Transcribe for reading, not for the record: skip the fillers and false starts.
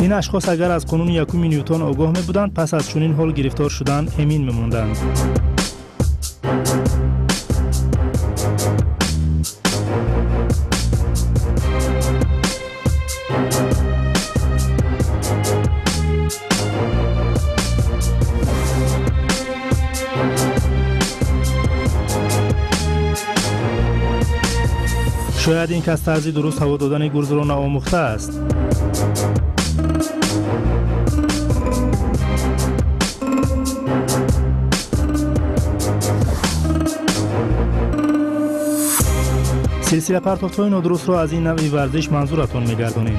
Ин ашхос агар аз қонуни якуми Ньютон огоҳ мебуданд, пас аз чунин ҳол гирифтор шудан эмин мемонданд. Шояд ин кас тарзи дуруст ҳаво додани гурзро наомӯхтааст. Силсила партофтҳои нодурустро аз ин навъи варзиш манзуратон мегардонем.